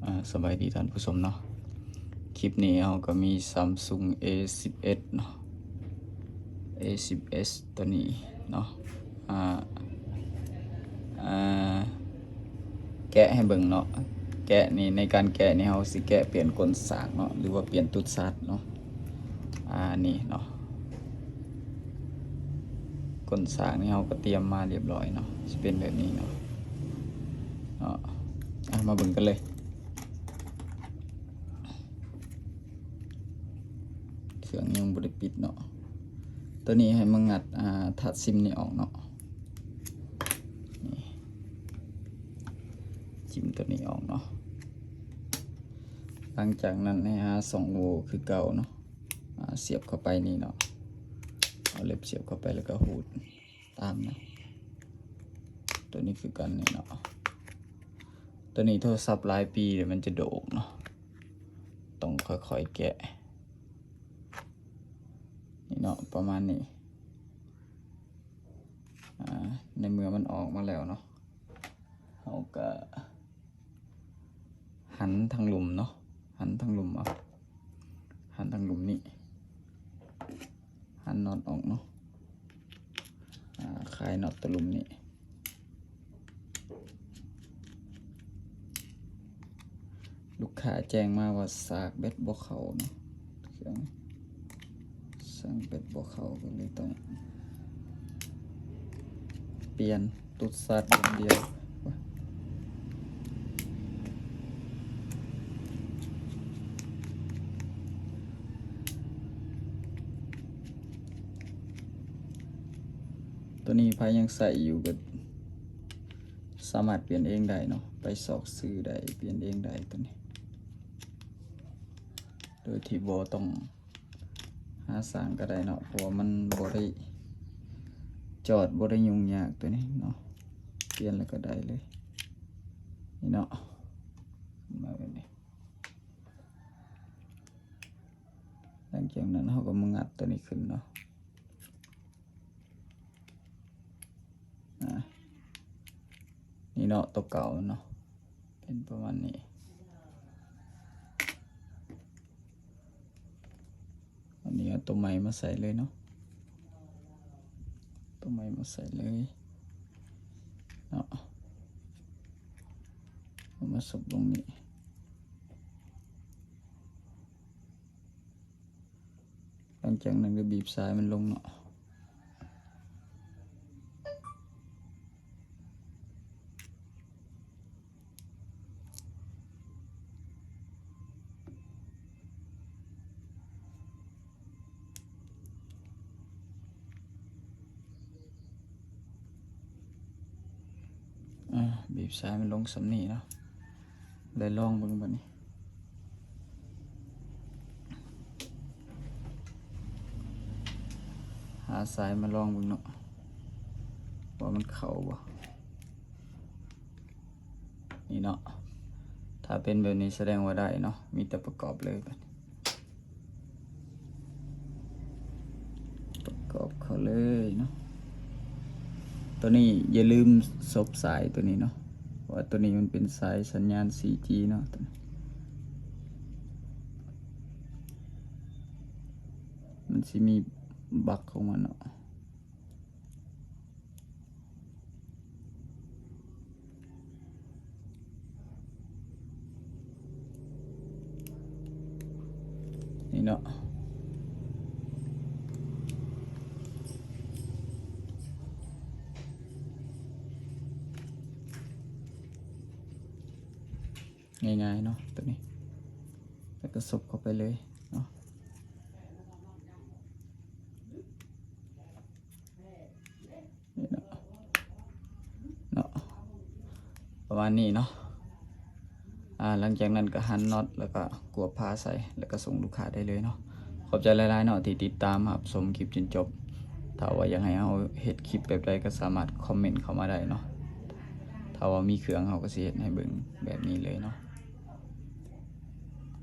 ອາ ສະບາຍດີທ່ານຜູ້ຊົມເນາະ. ຄລິບນີ້ເຮົາກໍມີ Samsung ເອ ສິບເອັດ ເນາະ ເອ ສິບເອັດ ຕົວນີ້ເນາະ. ອາ ອາ ແກະໃຫ້ເບິ່ງເນາະ. ແກະນີ້ ໃນການແກະນີ້ ເຮົາຊິແກະປ່ຽນກົ້ນສາກເນາະ ຫຼືວ່າປ່ຽນຕຸດສາກເນາະ. ອາ ນີ້ເນາະ ກົ້ນສາກນີ້ເຮົາກໍຕຽມມາລຽບລ້ອຍເນາະ ຊິເປັນແບບນີ້ເນາະ ເນາະ. ອາ ມາເບິ່ງກັນເລີຍ. ເຄື່ອງຍັງບໍ່ໄດ້ປິດເນາະ. ຕົວນີ້ໃຫ້ມາງັດ ອາ ຖາດຊິມນີ້ອອກເນາະ. ນີ້ ຈິ້ມຕົວນີ້ອອກເນາະ. ຫຼັງຈາກນັ້ນໃຫ້ຫາຊ່ອງໂຫວ່ຄືເກົ່າເນາະ. ອາ ສຽບເຂົ້າໄປນີ້ເນາະ. ເອົາເລັບສຽບເຂົ້າໄປ ແລ້ວກໍຮູດຕາມນະ. ຕົວນີ້ຄືກັນນີ້ເນາະ. ຕົວນີ້ໂທລະສັບຫຼາຍປີແລ້ວ ມັນຈະໂດກເນາະ. ຕ້ອງຄ່ອຍໆແກະ ນີ້ເນາະ ປະມານນີ້. ອາ ໃນເມື່ອມັນອອກມາແລ້ວເນາະ ເຮົາກະຫັນທາງລຸ່ມເນາະ ຫັນທາງລຸ່ມເອົາ ຫັນທາງລຸ່ມນີ້ ຫັນນັອດອອກເນາະ. ອາ ຄາຍນັອດຕົວລຸ່ມນີ້. ລູກຄ້າແຈ້ງມາວ່າສາກແບັດບໍ່ເຂົ້າເນາະ ເຄື່ອງສາກແບັດບໍ່ເຂົ້າ ກໍເລີຍຕ້ອງປ່ຽນຕຸດສາກຢ່າງດຽວ. ຕົວນີ້ໃຜຍັງໃຊ້ຢູ່ກໍສາມາດປ່ຽນເອງໄດ້ເນາະ ໄປຊອກຊື້ໄດ້ ປ່ຽນເອງໄດ້ຕົວນີ້ ໂດຍທີ່ບໍ່ຕ້ອງຫາຊ່າງກໍໄດ້ເນາະ ເພາະວ່າມັນບໍ່ໄດ້ຈອດ ບໍ່ໄດ້ຫຍຸ້ງຍາກຕົວນີ້ເນາະ. ປ່ຽນແລ້ວກໍໄດ້ເລີຍ ນີ້ເນາະ ຂຶ້ນມາແບບນີ້. ຫຼັງຈາກນັ້ນເຮົາກໍມາງັດຕົວນີ້ຂຶ້ນເນາະ. ອາ ນີ້ເນາະ ຕົວເກົ່າເນາະ ເປັນປະມານນີ້. ອັນນີ້ເອົາຕົວໃໝ່ມາໃສ່ເລີຍເນາະ ຕົວໃໝ່ມາໃສ່ເລີຍເນາະ ເອົາມາສົບລົງນີ້. ຫຼັງຈາກນັ້ນກໍບີບສາຍມັນລົງເນາະ. ອາ ບີບສາຍມັນລົງສ່ຳນີ້ເນາະ ແລະ ລອງເບິ່ງບາດນີ້ ຫາສາຍມາລອງເບິ່ງເນາະ ວ່າມັນເຂົ້າບໍ່. ນີ້ເນາະ ຖ້າເປັນແບບນີ້ສະແດງວ່າໄດ້ເນາະ ມີແຕ່ປະກອບເລີຍບາດນີ້ ປະກອບເຂົ້າເລີຍເນາະ. ຕົວນີ້ຢ່າລືມສົບສາຍຕົວນີ້ເນາະ ເພາະວ່າຕົວນີ້ມັນເປັນສາຍສັນຍານ ສີ່ຈີ ເນາະ ມັນຊິມີບັກຂອງມັນເນາະ. ນີ້ເນາະ ງ່າຍໆເນາະ ຕົວນີ້ ແລ້ວກໍສົບເຂົ້າໄປເລີຍເນາະ. ນີ້ເນາະ ເນາະ ປະມານນີ້ເນາະ. ອາ ຫຼັງຈາກນັ້ນກໍຫັນນັອດ ແລ້ວກໍກວບຜ້າໃສ່ ແລ້ວກໍສົ່ງລູກຄ້າໄດ້ເລີຍເນາະ. ຂອບໃຈຫຼາຍໆເນາະ ທີ່ຕິດຕາມຮັບຊົມຄລິບຈົນຈົບ. ຖ້າວ່າຢາກໃຫ້ເຮົາເຮັດຄລິບແບບໃດ ກໍສາມາດຄອມເມັນເຂົ້າມາໄດ້ເນາະ. ຖ້າວ່າມີເຄື່ອງ ເຮົາກໍຊິເຮັດໃຫ້ເບິ່ງແບບນີ້ເລີຍເນາະ.